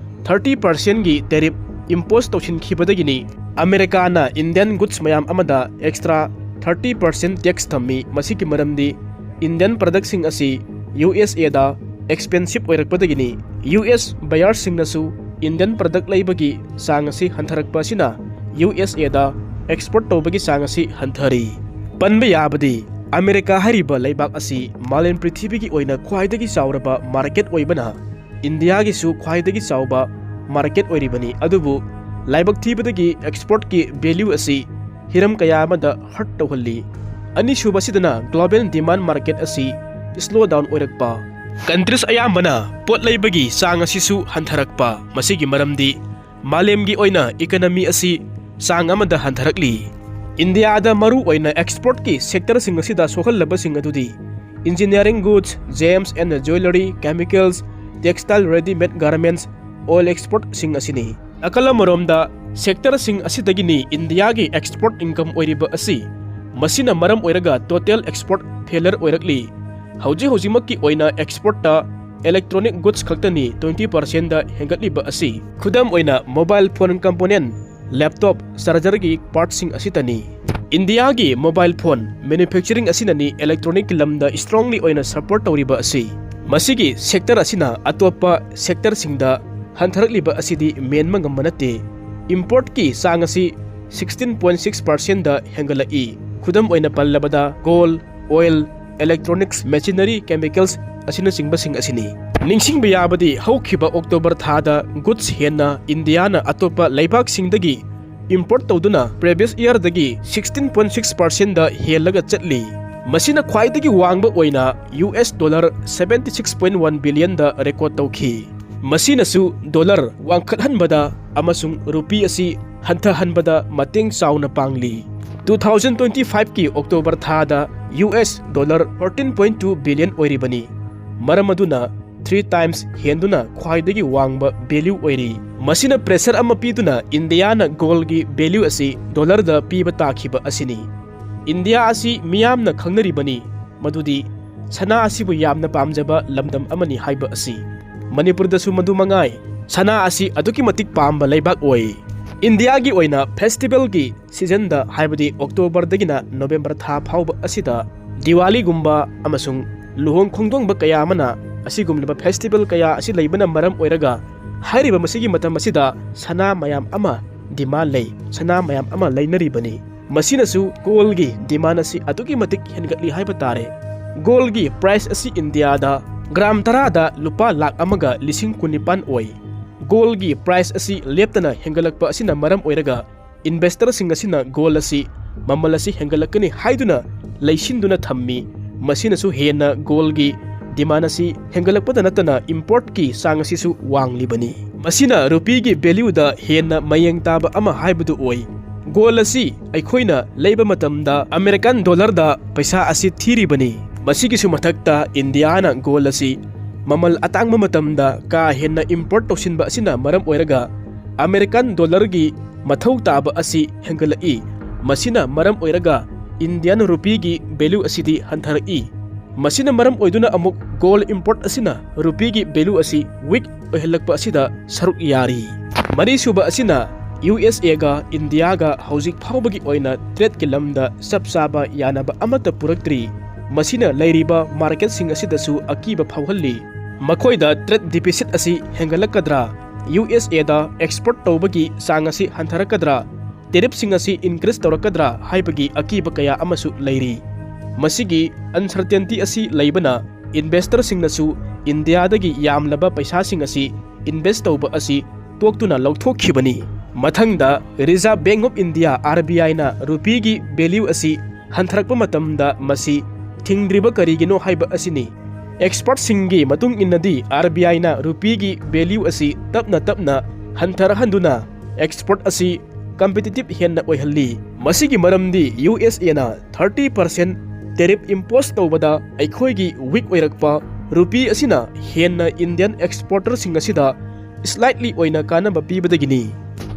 ꯊꯥꯔꯇꯤ ꯄꯥꯔꯁꯦꯟꯒꯤ ꯇꯦꯔꯤꯞ ꯏꯝꯄꯣꯁ ꯇꯧꯁꯤꯟꯈꯤꯕꯗꯒꯤꯅꯤ꯫ ꯑꯃꯦꯔꯤꯀꯥꯅ ꯏꯟꯗꯤꯌꯟ ꯒꯨꯗꯁ ꯃꯌꯥꯝ ꯑꯃꯗ ꯑꯦꯛꯁꯇ꯭ꯔꯥ ꯊꯥꯔꯇꯤ ꯄꯥꯔꯁꯦꯟ ꯇꯦꯛꯁ ꯊꯝꯃꯤ꯫ ꯃꯁꯤꯒꯤ ꯃꯔꯝꯗꯤ ꯏꯟꯗꯤꯌꯟ ꯄ꯭ꯔꯗꯛꯁꯤꯡ ꯑꯁꯤ ꯌꯨ ꯑꯦꯁ ꯑꯦꯗ ꯑꯦꯛꯁꯄꯦꯟꯁꯤꯞ ꯑꯣꯏꯔꯛꯄꯗꯒꯤꯅꯤ꯫ ꯌꯨ ꯑꯦꯁ ꯕꯌꯥꯔꯁꯤꯡꯅꯁꯨ ꯏꯟꯗꯤꯌꯟ ꯄ꯭ꯔꯗꯛ ꯂꯩꯕꯒꯤ ꯆꯥꯡ ꯑꯁꯤ ꯍꯟꯊꯔꯛꯄ ꯑꯁꯤꯅ ꯌꯨ ꯑꯦꯁ ꯑꯦꯗ ꯑꯦꯛꯁꯄꯣꯔꯠ ꯇꯧꯕꯒꯤ ꯆꯥꯡ ꯑꯁꯤ ꯍꯟꯊꯔꯤ꯫ ꯄꯟꯕ ꯌꯥꯕꯗꯤ, ꯑꯃꯦꯔꯤꯀꯥ ꯍꯥꯏꯔꯤꯕ ꯂꯩꯕꯥꯛ ꯑꯁꯤ ꯃꯥꯂꯦꯝ ꯄ꯭ꯔꯤꯊꯤꯕꯤꯒꯤ ꯑꯣꯏꯅ ꯈ꯭ꯋꯥꯏꯗꯒꯤ ꯆꯥꯎꯔꯕ ꯃꯥꯔꯀꯦꯠ ꯑꯣꯏꯕꯅ ꯏꯟꯗꯤꯌꯥꯒꯤꯁꯨ ꯈ꯭ꯋꯥꯏꯗꯒꯤ ꯆꯥꯎꯕ ꯃꯥꯔꯀꯦꯠ ꯑꯣꯏꯔꯤꯕꯅꯤ꯫ ꯑꯗꯨꯕꯨ ꯂꯥꯏꯕꯛ ꯊꯤꯕꯗꯒꯤ ꯑꯦꯛꯁꯄꯣꯔꯠꯀꯤ ꯚꯦꯂ꯭ꯌꯨ ꯑꯁꯤ ꯍꯤꯔꯝ ꯀꯌꯥ ꯑꯃꯗ ꯍꯔꯠ ꯇꯧꯍꯜꯂꯤ꯫ ꯑꯅꯤꯁꯨꯕꯁꯤꯗꯅ ꯒ꯭ꯂꯣꯕꯦꯜ ꯗꯤꯃꯥꯟ ꯃꯥꯔꯀꯦꯠ ꯑꯁꯤ ꯁ꯭ꯂꯣ ꯗꯥꯎꯟ ꯑꯣꯏꯔꯛꯄ꯫ ꯀꯟꯇ꯭ꯔꯤꯁ ꯑꯌꯥꯝꯕꯅ ꯄꯣꯠ ꯂꯩꯕꯒꯤ ꯆꯥꯡ ꯑꯁꯤꯁꯨ ꯍꯟꯊꯔꯛꯄ꯫ ꯃꯁꯤꯒꯤ ꯃꯔꯝꯗꯤ ꯃꯥꯂꯦꯝꯒꯤ ꯑꯣꯏꯅ ꯏꯀꯅꯃꯤ ꯑꯁꯤ ꯆꯥꯡ ꯑꯃꯗ ꯍꯟꯊꯔꯛꯂꯤ꯫ ꯏꯟꯗꯤꯌꯥꯗ ꯃꯔꯨ ꯑꯣꯏꯅ ꯑꯦꯛꯁꯄꯣꯔꯠꯀꯤ ꯁꯦꯛꯇꯔꯁꯤꯡ ꯑꯁꯤꯗ ꯁꯣꯛꯍꯜꯂꯕꯁꯤꯡ ꯑꯗꯨꯗꯤ engineering goods, gems and jewellery, chemicals, textile, ready-made garments, oil exportꯁꯤꯡ ꯑꯁꯤꯅꯤ꯫ ꯅꯥꯀꯜ ꯑꯃꯔꯣꯝꯗ ꯁꯦꯛꯇꯔꯁꯤꯡ ꯑꯁꯤꯗꯒꯤꯅꯤ ꯏꯟꯗꯤꯌꯥꯒꯤ ꯑꯦꯛꯁꯄꯣꯔꯠ ꯏꯟꯀꯝ ꯑꯣꯏꯔꯤꯕ ꯑꯁꯤ꯫ ꯃꯁꯤꯅ ꯃꯔꯝ ꯑꯣꯏꯔꯒ ꯇꯣꯇꯦꯜ ꯑꯦꯛꯁꯄꯣꯔꯠ ꯐꯦꯂꯔ ꯑꯣꯏꯔꯛꯂꯤ꯫ ꯍꯧꯖꯤꯛ ꯍꯧꯖꯤꯛꯃꯛꯀꯤ ꯑꯣꯏꯅ ꯑꯦꯛꯁꯄꯣꯔꯠꯇ ꯏꯂꯦꯛꯇ꯭ꯔꯣꯅꯤꯛ ꯒꯨꯗꯁ ꯈꯛꯇꯅꯤ ꯇ꯭ꯋꯦꯟꯇꯤ ꯄꯥꯔꯁꯦꯟꯗ ꯍꯦꯟꯒꯠꯂꯤꯕ ꯑꯁꯤ꯫ ꯈꯨꯗꯝ ꯑꯣꯏꯅ ꯃꯣꯕꯥꯏꯜ ꯐꯣꯟ ꯀꯝꯄꯣꯅꯦꯟ, ꯂꯦꯞꯇꯣꯞ, ꯆꯥꯔꯖꯔꯒꯤ ꯄꯥꯔꯠꯁꯤꯡ ꯑꯁꯤꯇꯅꯤ꯫ ꯏꯟꯗꯤꯌꯥꯒꯤ ꯃꯣꯕꯥꯏꯜ ꯐꯣꯟ ꯃꯦꯅꯨꯐꯦꯛꯆꯔꯤꯡ ꯑꯁꯤꯅꯅꯤ ꯏꯂꯦꯛꯇ꯭ꯔꯣꯅꯤꯛꯀꯤ ꯂꯝꯗ ꯏꯁꯇ꯭ꯔꯣꯡꯂꯤ ꯑꯣꯏꯅ ꯁꯄꯣꯔꯠ ꯇꯧꯔꯤꯕ ꯑꯁꯤ꯫ ꯃꯁꯤꯒꯤ ꯁꯦꯛꯇꯔ ꯑꯁꯤꯅ ꯑꯇꯣꯞꯄ ꯁꯦꯛꯇꯔꯁꯤꯡꯗ ꯍꯟꯊꯔꯛꯂꯤꯕ ꯑꯁꯤꯗꯤ ꯃꯦꯟꯕ ꯉꯝꯕ ꯅꯠꯇꯦ꯫ ꯏꯝꯄꯣꯔꯠꯀꯤ ꯆꯥꯡ ꯑꯁꯤ ꯁꯤꯛꯁꯇꯤꯟ ꯄꯣꯏꯟ ꯁꯤꯛꯁ ꯄꯥꯔꯁꯦꯟꯗ ꯍꯦꯟꯒꯠꯂꯛꯏ꯫ ꯈꯨꯗꯝ ꯑꯣꯏꯅ ꯄꯜꯂꯕꯗ ꯒꯣꯜ, ꯑꯣꯏꯜ, ꯏꯂꯦꯛꯇ꯭ꯔꯣꯅꯤꯛꯁ, ꯃꯦꯆꯤꯅꯔꯤ, ꯀꯦꯃꯤꯀꯦꯜꯁ ꯑꯁꯤꯅꯆꯤꯡꯕꯁꯤꯡ ꯑꯁꯤꯅꯤ꯫ ꯅꯤꯡꯁꯤꯡꯕ ꯌꯥꯕꯗꯤ ꯍꯧꯈꯤꯕ ꯑꯣꯛꯇꯣꯕꯔ ꯊꯥꯗ ꯒꯨꯗꯁ ꯍꯦꯟꯅ ꯏꯟꯗꯤꯌꯥꯅ ꯑꯇꯣꯞꯄ ꯂꯩꯕꯥꯛꯁꯤꯡꯗꯒꯤ ꯏꯝꯄꯣꯔꯠ ꯇꯧꯗꯨꯅ ꯄ꯭ꯔꯦꯚꯤꯌꯁ ꯏꯌꯔꯗꯒꯤ ꯁꯤꯛꯁꯇꯤꯟ ꯄꯣꯏꯟ ꯁꯤꯛꯁ ꯄꯥꯔꯁꯦꯟꯗ ꯍꯦꯜꯂꯒ ꯆꯠꯂꯤ꯫ ꯃꯁꯤꯅ ꯈ꯭ꯋꯥꯏꯗꯒꯤ ꯋꯥꯡꯕ ꯑꯣꯏꯅ U S dollar seventy six point one ꯕꯤꯂꯤꯌꯟꯗ ꯔꯦꯀꯣꯔꯗ ꯇꯧꯈꯤ꯫ ꯃꯁꯤꯅꯁꯨ ꯗꯣꯂꯔ ꯋꯥꯡꯈꯠꯍꯟꯕꯗ ꯑꯃꯁꯨꯡ ꯔꯨꯄꯤ ꯑꯁꯤ ꯍꯟꯊꯍꯟꯕꯗ ꯃꯇꯦꯡ ꯆꯥꯎꯅ ꯄꯥꯡꯂꯤ꯫ ꯇꯨ ꯊꯥꯎꯖꯟ ꯇ꯭ꯋꯦꯟꯇꯤ ꯐꯥꯏꯚꯀꯤ ꯑꯣꯛꯇꯣꯕꯔ ꯊꯥꯗ U S dollar fourteen point two billion ꯑꯣꯏꯔꯤꯕꯅꯤ꯫ ꯃꯔꯝ ꯑꯗꯨꯅ ꯊ꯭ꯔꯤ ꯇꯥꯏꯝꯁ ꯍꯦꯟꯗꯨꯅ ꯈ꯭ꯋꯥꯏꯗꯒꯤ ꯋꯥꯡꯕ ꯚꯦꯂ꯭ꯌꯨ ꯑꯣꯏꯔꯤ꯫ ꯃꯁꯤꯅ ꯄ꯭ꯔꯦꯁꯔ ꯑꯃ ꯄꯤꯗꯨꯅ ꯏꯟꯗꯤꯌꯥꯅ ꯒꯣꯜꯒꯤ ꯚꯦꯂ꯭ꯌꯨ ꯑꯁꯤ ꯗꯣꯂꯔꯗ ꯄꯤꯕ ꯇꯥꯈꯤꯕ ꯑꯁꯤꯅꯤ꯫ ꯏꯟꯗꯤꯌꯥ ꯑꯁꯤ ꯃꯤꯌꯥꯝꯅ ꯈꯪꯅꯔꯤꯕꯅꯤ ꯃꯗꯨꯗꯤ ꯁꯅꯥ ꯑꯁꯤꯕꯨ ꯌꯥꯝꯅ ꯄꯥꯝꯖꯕ ꯂꯝꯗꯝ ꯑꯃꯅꯤ ꯍꯥꯏꯕ ꯑꯁꯤ꯫ ꯃꯅꯤꯄꯨꯔꯗꯁꯨ ꯃꯗꯨ ꯃꯉꯥꯏ꯫ ꯁꯅꯥ ꯑꯁꯤ ꯑꯗꯨꯛꯀꯤ ꯃꯇꯤꯛ ꯄꯥꯝꯕ ꯂꯩꯕꯥꯛ ꯑꯣꯏ꯫ ꯏꯟꯗꯤꯌꯥꯒꯤ ꯑꯣꯏꯅ ꯐꯦꯁꯇꯤꯚꯦꯜꯒꯤ ꯁꯤꯖꯟꯗ, ꯍꯥꯏꯕꯗꯤ ꯑꯣꯛꯇꯣꯕꯔꯗꯒꯤꯅ ꯅꯣꯕꯦꯝꯕꯔ ꯊꯥ ꯐꯥꯎꯕ ꯑꯁꯤꯗ ꯗꯤꯋꯥꯂꯤꯒꯨꯝꯕ ꯑꯃꯁꯨꯡ ꯂꯨꯍꯣꯡ ꯈꯣꯡꯗꯣꯡꯕ ꯀꯌꯥ ꯑꯃꯅ ꯑꯁꯤꯒꯨꯝꯂꯕ ꯐꯦꯁꯇꯤꯚꯦꯜ ꯀꯌꯥ ꯑꯁꯤ ꯂꯩꯕꯅ ꯃꯔꯝ ꯑꯣꯏꯔꯒ ꯍꯥꯏꯔꯤꯕ ꯃꯁꯤꯒꯤ ꯃꯇꯝ ꯑꯁꯤꯗ ꯁꯅꯥ ꯃꯌꯥꯝ ꯑꯃ ꯗꯤꯃꯥꯟ ꯂꯩ, ꯁꯅꯥ ꯃꯌꯥꯝ ꯑꯃ ꯂꯩꯅꯔꯤꯕꯅꯤ꯫ ꯃꯁꯤꯅꯁꯨ ꯒꯣꯜꯒꯤ ꯗꯤꯃꯥꯟ ꯑꯁꯤ ꯑꯗꯨꯛꯀꯤ ꯃꯇꯤꯛ ꯍꯦꯟꯒꯠꯂꯤ ꯍꯥꯏꯕ ꯇꯥꯔꯦ꯫ ꯒꯣꯜꯒꯤ ꯄ꯭ꯔꯥꯏꯁ ꯑꯁꯤ ꯏꯟꯗꯤꯌꯥꯗ ꯒ꯭ꯔꯥꯝ ꯇꯔꯥꯗ ꯂꯨꯄꯥ ꯂꯥꯈ ꯑꯃꯒ ꯂꯤꯁꯤꯡ ꯀꯨꯟꯅꯤꯄꯥꯟ ꯑꯣꯏ꯫ ꯒꯣꯜꯒꯤ ꯄ꯭ꯔꯥꯏꯁ ꯑꯁꯤ ꯂꯦꯞꯇꯅ ꯍꯦꯟꯒꯠꯂꯛꯄ ꯑꯁꯤꯅ ꯃꯔꯝ ꯑꯣꯏꯔꯒ ꯏꯟꯚꯦꯁꯇꯔꯁꯤꯡ ꯑꯁꯤꯅ ꯒꯣꯜ ꯑꯁꯤ ꯃꯃꯜ ꯑꯁꯤ ꯍꯦꯟꯒꯠꯂꯛꯀꯅꯤ ꯍꯥꯏꯗꯨꯅ ꯂꯩꯁꯤꯟꯗꯨꯅ ꯊꯝꯃꯤ꯫ ꯃꯁꯤꯅꯁꯨ ꯍꯦꯟꯅ ꯒꯣꯜꯒꯤ ꯗꯤꯃꯥꯟ ꯑꯁꯤ ꯍꯦꯟꯒꯠꯂꯛꯄꯗ ꯅꯠꯇꯅ ꯏꯝꯄꯣꯔꯠꯀꯤ ꯆꯥꯡ ꯑꯁꯤꯁꯨ ꯋꯥꯡꯂꯤꯕꯅꯤ꯫ ꯃꯁꯤꯅ ꯔꯨꯄꯤꯒꯤ ꯚꯦꯂ꯭ꯌꯨꯗ ꯍꯦꯟꯅ ꯃꯌꯦꯡ ꯇꯥꯕ ꯑꯃ ꯍꯥꯏꯕꯗꯨ ꯑꯣꯏ꯫ ꯒꯣꯜ ꯑꯁꯤ ꯑꯩꯈꯣꯏꯅ ꯂꯩꯕ ꯃꯇꯝꯗ ꯑꯃꯦꯔꯤꯀꯥꯟ ꯗꯣꯂꯔꯗ ꯄꯩꯁꯥ ꯑꯁꯤ ꯊꯤꯔꯤꯕꯅꯤ꯫ ꯃꯁꯤꯒꯤꯁꯨ ꯃꯊꯛꯇ ꯏꯟꯗꯤꯌꯥꯅ ꯒꯣꯜ ꯑꯁꯤ ꯃꯃꯜ ꯑꯇꯥꯡꯕ ꯃꯇꯝꯗ ꯀꯥ ꯍꯦꯟꯅ ꯏꯝꯄꯣꯔꯠ ꯇꯧꯁꯤꯟꯕ ꯑꯁꯤꯅ ꯃꯔꯝ ꯑꯣꯏꯔꯒ ꯑꯃꯦꯔꯤꯀꯥꯟ ꯗꯣꯂꯔꯒꯤ ꯃꯊꯧ ꯇꯥꯕ ꯑꯁꯤ ꯍꯦꯟꯒꯠꯂꯛꯏ꯫ ꯃꯁꯤꯅ ꯃꯔꯝ ꯑꯣꯏꯔꯒ ꯏꯟꯗꯤꯌꯥꯟ ꯔꯨꯄꯤꯒꯤ ꯚꯦꯂ꯭ꯌꯨ ꯑꯁꯤꯗꯤ ꯍꯟꯊꯔꯛꯏ꯫ ꯃꯁꯤꯅ ꯃꯔꯝ ꯑꯣꯏꯗꯨꯅ ꯑꯃꯨꯛ ꯒꯣꯜ ꯏꯝꯄꯣꯔꯠ ꯑꯁꯤꯅ ꯔꯨꯄꯤꯒꯤ ꯚꯦꯂ꯭ꯌꯨ ꯑꯁꯤ ꯋꯤꯛ ꯑꯣꯏꯍꯜꯂꯛꯄ ꯑꯁꯤꯗ ꯁꯔꯨꯛ ꯌꯥꯔꯤ꯫ ꯃꯔꯤꯁꯨꯕ ꯑꯁꯤꯅ ꯌꯨ ꯑꯦꯁ ꯑꯦꯒ ꯏꯟꯗꯤꯌꯥꯒ ꯍꯧꯖꯤꯛ ꯐꯥꯎꯕꯒꯤ ꯑꯣꯏꯅ ꯇ꯭ꯔꯦꯗꯀꯤ ꯂꯝꯗ ꯆꯞ ꯆꯥꯕ ꯌꯥꯅꯕ ꯑꯃꯠꯇ ꯄꯨꯔꯛꯇ꯭ꯔꯤ꯫ ꯃꯁꯤꯅ ꯂꯩꯔꯤꯕ ꯃꯥꯔꯀꯦꯠꯁꯤꯡ ꯑꯁꯤꯗꯁꯨ ꯑꯀꯤꯕ ꯐꯥꯎꯍꯜꯂꯤ꯫ ꯃꯈꯣꯏꯗ ꯇ꯭ꯔꯦꯗ ꯗꯤꯐꯤꯁꯤꯠ ꯑꯁꯤ ꯍꯦꯟꯒꯠꯂꯛꯀꯗ꯭ꯔꯥ? ꯌꯨ ꯑꯦꯁ ꯑꯦꯗ ꯑꯦꯛꯁꯄꯣꯔꯠ ꯇꯧꯕꯒꯤ ꯆꯥꯡ ꯑꯁꯤ ꯍꯟꯊꯔꯛꯀꯗ꯭ꯔꯥ? ꯇꯦꯔꯤꯐꯁꯤꯡ ꯑꯁꯤ ꯏꯟꯀ꯭ꯔꯤꯖ ꯇꯧꯔꯛꯀꯗ꯭ꯔꯥ ꯍꯥꯏꯕꯒꯤ ꯑꯀꯤꯕ ꯀꯌꯥ ꯑꯃꯁꯨ ꯂꯩꯔꯤ꯫ ꯃꯁꯤꯒꯤ ꯑꯟꯁꯔꯇꯦꯟꯇꯤ ꯑꯁꯤ ꯂꯩꯕꯅ ꯏꯟꯚꯦꯁꯇꯔꯁꯤꯡꯅꯁꯨ ꯏꯟꯗꯤꯌꯥꯗꯒꯤ ꯌꯥꯝꯂꯕ ꯄꯩꯁꯥꯁꯤꯡ ꯑꯁꯤ ꯏꯟꯚꯦꯁ ꯇꯧꯕ ꯑꯁꯤ ꯇꯣꯛꯇꯨꯅ ꯂꯧꯊꯣꯛꯈꯤꯕꯅꯤ꯫ ꯃꯊꯪꯗ, Reserve Bank of India, R B ꯑꯥꯏꯅ ꯔꯨꯄꯤꯒꯤ ꯚꯦꯂ꯭ꯌꯨ ꯑꯁꯤ ꯍꯟꯊꯔꯛꯄ ꯃꯇꯝꯗ ꯃꯁꯤ ꯊꯤꯡꯗ꯭ꯔꯤꯕ ꯀꯔꯤꯒꯤꯅꯣ ꯍꯥꯏꯕ ꯑꯁꯤꯅꯤ꯫ ꯑꯦꯛꯁꯄꯔꯠꯁꯤꯡꯒꯤ ꯃꯇꯨꯡ ꯏꯟꯅꯗꯤ, ꯑꯥꯔ ꯕꯤ ꯑꯥꯏꯅ ꯔꯨꯄꯤꯒꯤ ꯚꯦꯂ꯭ꯌꯨ ꯑꯁꯤ ꯇꯞꯅ ꯇꯞꯅ ꯍꯟꯊꯔꯛꯍꯟꯗꯨꯅ ꯑꯦꯛꯁꯄꯣꯔꯠ ꯑꯁꯤ ꯀꯝꯄꯤꯇꯤꯇꯤꯚ ꯍꯦꯟꯅ ꯑꯣꯏꯍꯜꯂꯤ꯫ ꯃꯁꯤꯒꯤ ꯃꯔꯝꯗꯤ ꯌꯨ ꯑꯦꯁ ꯑꯦꯅ ꯊꯥꯔꯇꯤ ꯄꯥꯔꯁꯦꯟ ꯇꯦꯔꯤꯐ ꯏꯝꯄꯣꯁ ꯇꯧꯕꯗ ꯑꯩꯈꯣꯏꯒꯤ ꯋꯤꯛ ꯑꯣꯏꯔꯛꯄ ꯔꯨꯄꯤ ꯑꯁꯤꯅ ꯍꯦꯟꯅ ꯏꯟꯗꯤꯌꯟ ꯑꯦꯛꯁꯄꯣꯔꯇꯔꯁꯤꯡ ꯑꯁꯤꯗ ꯁ꯭ꯂꯥꯏꯠꯂꯤ ꯑꯣꯏꯅ ꯀꯥꯟꯅꯕ ꯄꯤꯕꯗꯒꯤꯅꯤ꯫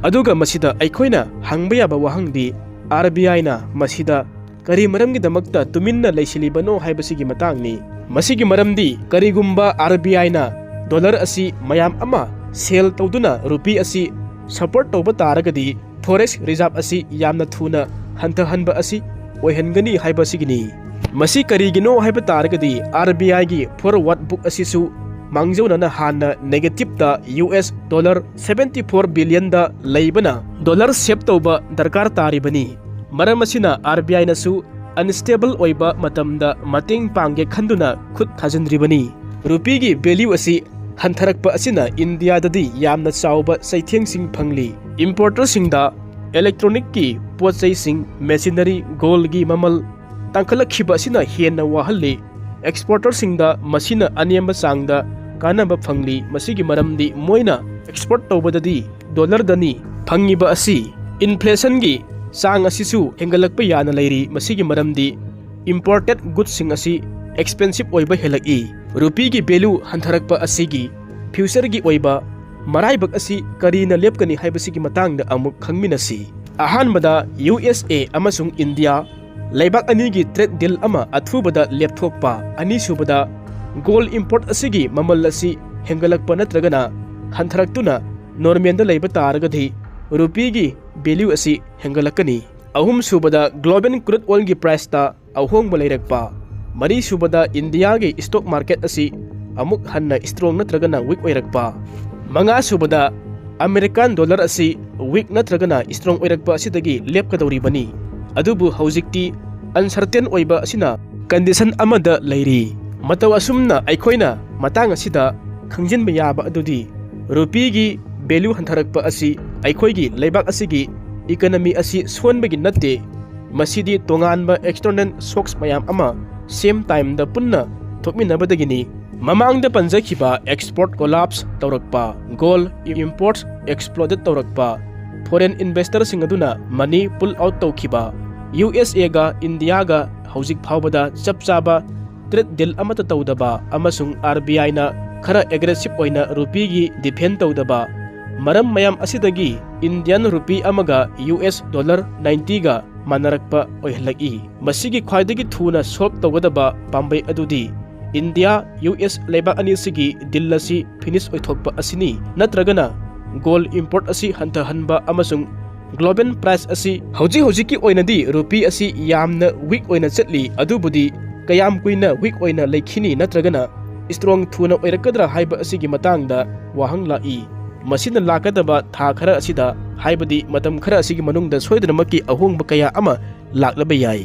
ꯑꯗꯨꯒ ꯃꯁꯤꯗ ꯑꯩꯈꯣꯏꯅ ꯍꯪꯕ ꯌꯥꯕ ꯋꯥꯍꯪꯗꯤ, ꯑꯥꯔ ꯕꯤ ꯑꯥꯏꯅ ꯃꯁꯤꯗ ꯀꯔꯤ ꯃꯔꯝꯒꯤꯗꯃꯛꯇ ꯇꯨꯃꯤꯟꯅ ꯂꯩꯁꯤꯜꯂꯤꯕꯅꯣ ꯍꯥꯏꯕꯁꯤꯒꯤ ꯃꯇꯥꯡꯅꯤ꯫ ꯃꯁꯤꯒꯤ ꯃꯔꯝꯗꯤ ꯀꯔꯤꯒꯨꯝꯕ ꯑꯥꯔ ꯕꯤ ꯑꯥꯏꯅ ꯗꯣꯂꯔ ꯑꯁꯤ ꯃꯌꯥꯝ ꯑꯃ ꯁꯦꯜ ꯇꯧꯗꯨꯅ ꯔꯨꯄꯤ ꯑꯁꯤ ꯁꯄꯣꯔꯠ ꯇꯧꯕ ꯇꯥꯔꯒꯗꯤ ꯐꯣꯔꯦꯛꯁ ꯔꯤꯖꯥꯔꯚ ꯑꯁꯤ ꯌꯥꯝꯅ ꯊꯨꯅ ꯍꯟꯊꯍꯟꯕ ꯑꯁꯤ ꯑꯣꯏꯍꯟꯒꯅꯤ ꯍꯥꯏꯕꯁꯤꯒꯤꯅꯤ꯫ ꯃꯁꯤ ꯀꯔꯤꯒꯤꯅꯣ ꯍꯥꯏꯕ ꯇꯥꯔꯒꯗꯤ ꯑꯥꯔ ꯕꯤ ꯑꯥꯏꯒꯤ ꯐꯣꯔꯋꯥꯔꯗ ꯕꯨꯛ ꯑꯁꯤꯁꯨ ꯃꯥꯡꯖꯧꯅꯅ ꯍꯥꯟꯅ ꯅꯦꯒꯦꯇꯤꯞꯇ U S dollar seventy four ꯕꯤꯂꯤꯌꯟꯗ ꯂꯩꯕꯅ ꯗꯣꯂꯔ ꯁꯦꯞ ꯇꯧꯕ ꯗꯔꯀꯥꯔ ꯇꯥꯔꯤꯕꯅꯤ꯫ ꯃꯔꯝ ꯑꯁꯤꯅ ꯑꯥꯔ ꯕꯤ ꯑꯥꯏꯅꯁꯨ ꯑꯟꯁꯇꯦꯕꯜ ꯑꯣꯏꯕ ꯃꯇꯝꯗ ꯃꯇꯦꯡ ꯄꯥꯡꯒꯦ ꯈꯟꯗꯨꯅ ꯈꯨꯠ ꯊꯥꯖꯤꯟꯗ꯭ꯔꯤꯕꯅꯤ꯫ ꯔꯨꯄꯤꯒꯤ ꯚꯦꯂ꯭ꯌꯨ ꯑꯁꯤ ꯍꯟꯊꯔꯛꯄ ꯑꯁꯤꯅ ꯏꯟꯗꯤꯌꯥꯗꯗꯤ ꯌꯥꯝꯅ ꯆꯥꯎꯕ ꯆꯩꯊꯦꯡꯁꯤꯡ ꯐꯪꯂꯤ꯫ ꯏꯝꯄꯣꯔꯇꯔꯁꯤꯡꯗ ꯏꯂꯦꯛꯇ꯭ꯔꯣꯅꯤꯛꯀꯤ ꯄꯣꯠ ꯆꯩꯁꯤꯡ, ꯃꯦꯁꯤꯅꯔꯤ, ꯒꯣꯜꯒꯤ ꯃꯃꯜ ꯇꯥꯡꯈꯠꯂꯛꯈꯤꯕ ꯑꯁꯤꯅ ꯍꯦꯟꯅ ꯋꯥꯍꯜꯂꯤ꯫ ꯑꯦꯛꯁꯄꯣꯔꯇꯔꯁꯤꯡꯗ ꯃꯁꯤꯅ ꯑꯅꯦꯝꯕ ꯆꯥꯡꯗ ꯀꯥꯟꯅꯕ ꯐꯪꯂꯤ꯫ ꯃꯁꯤꯒꯤ ꯃꯔꯝꯗꯤ ꯃꯣꯏꯅ ꯑꯦꯛꯁꯄꯣꯔꯠ ꯇꯧꯕꯗꯗꯤ ꯗꯣꯂꯔꯗꯅꯤ ꯐꯪꯉꯤꯕ ꯑꯁꯤ꯫ ꯏꯟꯐ꯭ꯂꯦꯁꯟꯒꯤ ꯆꯥꯡ ꯑꯁꯤꯁꯨ ꯍꯦꯟꯒꯠꯂꯛꯄ ꯌꯥꯅ ꯂꯩꯔꯤ꯫ ꯃꯁꯤꯒꯤ ꯃꯔꯝꯗꯤ ꯏꯝꯄꯣꯔꯇꯦꯗ ꯒꯨꯗꯁꯤꯡ ꯑꯁꯤ ꯑꯦꯛꯁꯄꯦꯟꯁꯤꯞ ꯑꯣꯏꯕ ꯍꯦꯜꯂꯛꯏ꯫ ꯔꯨꯄꯤꯒꯤ ꯚꯦꯂ꯭ꯌꯨ ꯍꯟꯊꯔꯛꯄ ꯑꯁꯤꯒꯤ ꯐ꯭ꯌꯨꯆꯔꯒꯤ ꯑꯣꯏꯕ ꯃꯔꯥꯏꯕꯛ ꯑꯁꯤ ꯀꯔꯤꯅ ꯂꯦꯞꯀꯅꯤ ꯍꯥꯏꯕꯁꯤꯒꯤ ꯃꯇꯥꯡꯗ ꯑꯃꯨꯛ ꯈꯪꯃꯤꯟꯅꯁꯤ꯫ ꯑꯍꯥꯟꯕꯗ, ꯌꯨ ꯑꯦꯁ ꯑꯦ ꯑꯃꯁꯨꯡ ꯏꯟꯗꯤꯌꯥ ꯂꯩꯕꯥꯛ ꯑꯅꯤꯒꯤ ꯇ꯭ꯔꯦꯗ ꯗꯤꯜ ꯑꯃ ꯑꯊꯨꯕꯗ ꯂꯦꯞꯊꯣꯛꯄ꯫ ꯑꯅꯤꯁꯨꯕꯗ, ꯒꯣꯜ ꯏꯝꯄꯣꯔꯠ ꯑꯁꯤꯒꯤ ꯃꯃꯜ ꯑꯁꯤ ꯍꯦꯟꯒꯠꯂꯛꯄ ꯅꯠꯇ꯭ꯔꯒꯅ ꯍꯟꯊꯔꯛꯇꯨꯅ ꯅꯣꯔꯃꯦꯜꯗ ꯂꯩꯕ ꯇꯥꯔꯒꯗꯤ ꯔꯨꯄꯤꯒꯤ ꯚꯦꯂ꯭ꯌꯨ ꯑꯁꯤ ꯍꯦꯟꯒꯠꯂꯛꯀꯅꯤ꯫ ꯑꯍꯨꯝꯁꯨꯕꯗ, ꯒ꯭ꯂꯣꯕꯦꯜ ꯀ꯭ꯔꯨꯗ ꯑꯣꯏꯜꯒꯤ ꯄ꯭ꯔꯥꯏꯁꯇ ꯑꯍꯣꯡꯕ ꯂꯩꯔꯛꯄ꯫ ꯃꯔꯤꯁꯨꯕꯗ, ꯏꯟꯗꯤꯌꯥꯒꯤ ꯁ꯭ꯇꯣꯛ ꯃꯥꯔꯀꯦꯠ ꯑꯁꯤ ꯑꯃꯨꯛ ꯍꯟꯅ ꯁ꯭ꯇꯔꯣꯡ ꯅꯠꯇ꯭ꯔꯒꯅ ꯋꯤꯛ ꯑꯣꯏꯔꯛꯄ꯫ ꯃꯉꯥꯁꯨꯕꯗ, ꯑꯃꯦꯔꯤꯀꯥꯟ ꯗꯣꯂꯔ ꯑꯁꯤ ꯋꯤꯛ ꯅꯠꯇ꯭ꯔꯒꯅ ꯁ꯭ꯇꯔꯣꯡ ꯑꯣꯏꯔꯛꯄ ꯑꯁꯤꯗꯒꯤ ꯂꯦꯞꯀꯗꯧꯔꯤꯕꯅꯤ꯫ ꯑꯗꯨꯕꯨ ꯍꯧꯖꯤꯛꯇꯤ ꯑꯟꯁꯔꯇꯦꯟ ꯑꯣꯏꯕ ꯑꯁꯤꯅ ꯀꯟꯗꯤꯁꯟ ꯑꯃꯗ ꯂꯩꯔꯤ꯫ ꯃꯇꯧ ꯑꯁꯨꯝꯅ ꯑꯩꯈꯣꯏꯅ ꯃꯇꯥꯡ ꯑꯁꯤꯗ ꯈꯪꯖꯤꯟꯕ ꯌꯥꯕ ꯑꯗꯨꯗꯤ ꯔꯨꯄꯤꯒꯤ ꯚꯦꯂ꯭ꯌꯨ ꯍꯟꯊꯔꯛꯄ ꯑꯁꯤ ꯑꯩꯈꯣꯏꯒꯤ ꯂꯩꯕꯥꯛ ꯑꯁꯤꯒꯤ ꯏꯀꯣꯅꯣꯃꯤ ꯑꯁꯤ ꯁꯣꯟꯕꯒꯤ ꯅꯠꯇꯦ, ꯃꯁꯤꯗꯤ ꯇꯣꯉꯥꯟꯕ ꯑꯦꯛꯁꯇꯔꯅꯦꯜ ꯁꯣꯛꯁ ꯃꯌꯥꯝ ꯑꯃ ꯁꯦꯝ ꯇꯥꯏꯝꯗ ꯄꯨꯟꯅ ꯊꯣꯛꯃꯤꯟꯅꯕꯗꯒꯤꯅꯤ꯫ ꯃꯃꯥꯡꯗ ꯄꯟꯖꯈꯤꯕ ꯑꯦꯛꯁꯄꯣꯔꯠ ꯀꯣꯂꯥꯞꯁ ꯇꯧꯔꯛꯄ, ꯒꯣꯜ ꯏꯝꯄꯣꯔꯠ ꯑꯦꯛꯁꯄ꯭ꯂꯣꯗꯦꯠ ꯇꯧꯔꯛꯄ, ꯐꯣꯔꯦꯟ ꯏꯟꯚꯦꯁꯇꯔꯁꯤꯡ ꯑꯗꯨꯅ ꯃꯅꯤ ꯄꯨꯜ ꯑꯥꯎꯠ ꯇꯧꯈꯤꯕ, ꯌꯨ ꯑꯦꯁ ꯑꯦꯒ ꯏꯟꯗꯤꯌꯥꯒ ꯍꯧꯖꯤꯛ ꯐꯥꯎꯕꯗ ꯆꯞ ꯆꯥꯕ ꯇ꯭ꯔꯦꯗ ꯗꯤꯜ ꯑꯃꯠꯇ ꯇꯧꯗꯕ ꯑꯃꯁꯨꯡ ꯑꯥꯔ ꯕꯤ ꯑꯥꯏꯅ ꯈꯔ ꯑꯦꯒ꯭ꯔꯦꯁꯤꯞ ꯑꯣꯏꯅ ꯔꯨꯄꯤꯒꯤ ꯗꯤꯐꯦꯟ ꯇꯧꯗꯕ, ꯃꯔꯝ ꯃꯌꯥꯝ ꯑꯁꯤꯗꯒꯤ ꯏꯟꯗꯤꯌꯟ ꯔꯨꯄꯤ ꯑꯃꯒ ꯌꯨ ꯑꯦꯁ ꯗꯣꯂꯔ ꯅꯥꯏꯟꯇꯤꯒ ꯃꯥꯟꯅꯔꯛꯄ ꯑꯣꯏꯍꯜꯂꯛꯏ꯫ ꯃꯁꯤꯒꯤ ꯈ꯭ꯋꯥꯏꯗꯒꯤ ꯊꯨꯅ solve ꯇꯧꯒꯗꯕ ꯄꯥꯝꯕꯩ ꯑꯗꯨꯗꯤ ꯏꯟꯗꯤꯌꯥ, ꯌꯨ ꯑꯦꯁ ꯂꯩꯕꯥꯛ ꯑꯅꯤꯁꯤꯒꯤ deal ꯑꯁꯤ finish ꯑꯣꯏꯊꯣꯛꯄ ꯑꯁꯤꯅꯤ, ꯅꯠꯇ꯭ꯔꯒꯅ gold import ꯑꯁꯤ ꯍꯟꯊꯍꯟꯕ ꯑꯃꯁꯨꯡ global price ꯑꯁꯤ ꯍꯧꯖꯤꯛ ꯍꯧꯖꯤꯛꯀꯤ ꯑꯣꯏꯅꯗꯤ ꯔꯨꯄꯤ ꯑꯁꯤ ꯌꯥꯝꯅ weak ꯑꯣꯏꯅ ꯆꯠꯂꯤ, ꯑꯗꯨꯕꯨꯗꯤ ꯀꯌꯥꯝ ꯀꯨꯏꯅ weak ꯑꯣꯏꯅ ꯂꯩꯈꯤꯅꯤ ꯅꯠꯇ꯭ꯔꯒꯅ strong ꯊꯨꯅ ꯑꯣꯏꯔꯛꯀꯗ꯭ꯔꯥ ꯍꯥꯏꯕ ꯑꯁꯤꯒꯤ ꯃꯇꯥꯡꯗ ꯋꯥꯍꯪ ꯂꯥꯛꯏ꯫ ꯃꯁꯤꯅ ꯂꯥꯛꯀꯗꯕ ꯊꯥ ꯈꯔ ꯑꯁꯤꯗ, ꯍꯥꯏꯕꯗꯤ ꯃꯇꯝ ꯈꯔ ꯑꯁꯤꯒꯤ ꯃꯅꯨꯡꯗ ꯁꯣꯏꯗꯅꯃꯛꯀꯤ ꯑꯍꯣꯡꯕ ꯀꯌꯥ ꯑꯃ ꯂꯥꯛꯂꯕ ꯌꯥꯏ꯫